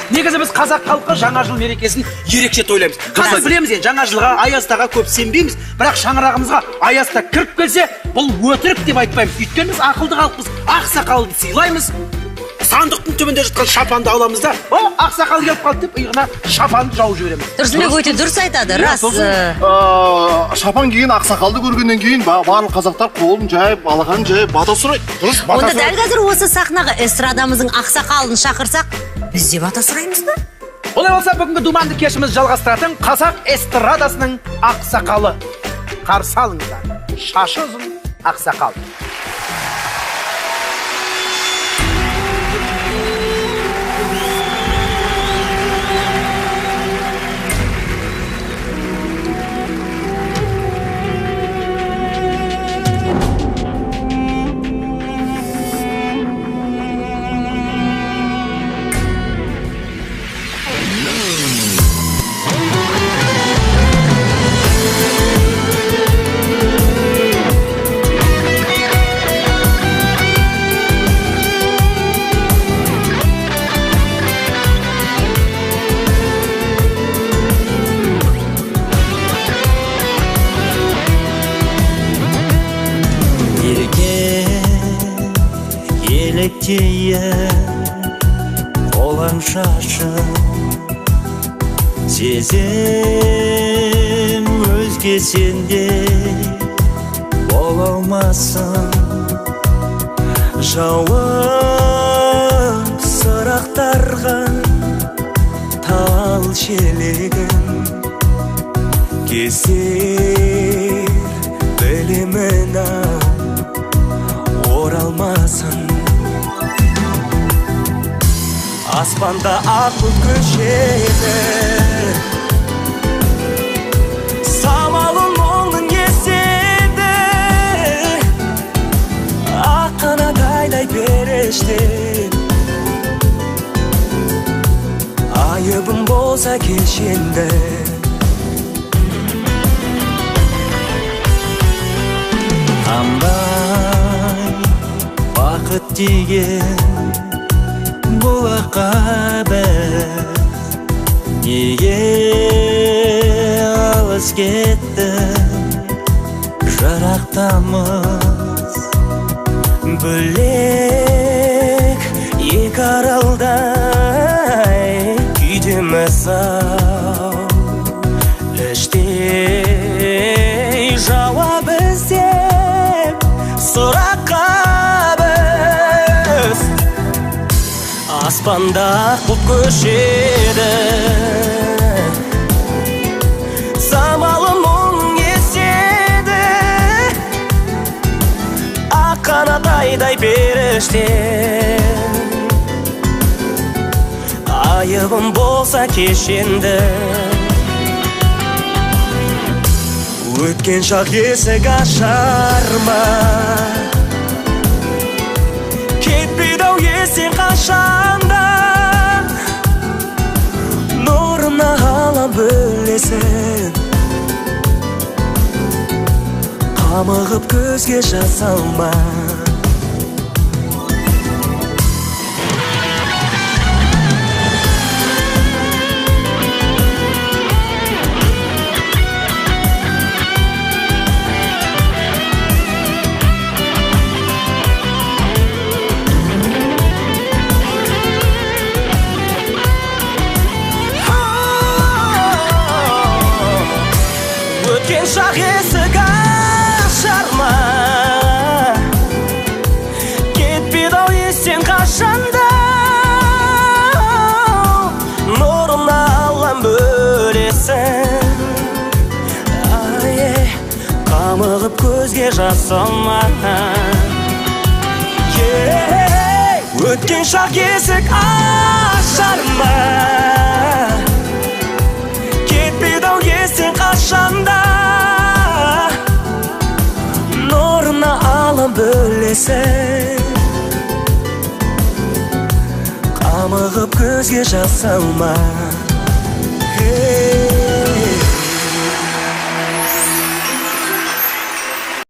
Негізі біз қазақ халқы жаңа жыл мерекесін ерекше тойлаймыз. Қазір білеміз енді жаңа жылға, аяз атаға көп сенбейміз, бірақ шаңырағымызға аяз ата кіріп келсе, бұл өтірік деп айтпаймыз. Өйткені біз ақылды халықпыз, ақсақалды сыйлаймыз. Сандықтың түбінде жатқан шапанды аламыз да, о, ақсақал келіп қалды деп иығына шапанды жауып жібереміз. Тұрсынбек өте дұрыс айтады, рас. Шапан киген ақсақалды көргеннен кейін барлық қазақтар қолын жайып, алақанын жайып, бата сұрайды. Дұрыс, бата Онда дәл қазір осы сахнаға эстрадамыздың ақсақалын шақырсақ, біз де бата сұраймыз ба? Олай болса, бүгінгі думанды кешіміз жалғастыратын қазақ эстрадасының ақсақалы. Қарсы алыңыздар, шашы ұзын ақсақал. Қолаң шашын сезем, өзге сенде бола алмасын. Жауып сырақтарға тал шелегін кесер, білемін ау оралмасын. Аспанда ақ бұлт көшеді, самалы мұңның еседі, ақ қанат айдай періштем. Айыбым болса кеш енді. Қандай бақыт деген бұлаққа біз неге алыс кеттік, жырақтамыз. Бөлек екі аралдай күйдеміз ау, іштей жауап іздеп сұраққа біз. Аспанда ақ бұлт көшеді, самалы мұң еседі, ақ қанат айдай періштем. Айыбым болса кеш енді. Өткен шақ есік ашар ма, кетпейді ау естен қашанда. Нұрына ғалам бөлесің, қамығып көзге жас алма. Өткен шақ есік ашар ма, кетпейді ау естен қашанда. Нұрына аллам бөлесің, ай, қамығып көзге жас алма. Өткен шақ есік ашар ма, кетпейді ау естен қашанда. Нұрына алам бөлесің, қамығып көзге жас алма.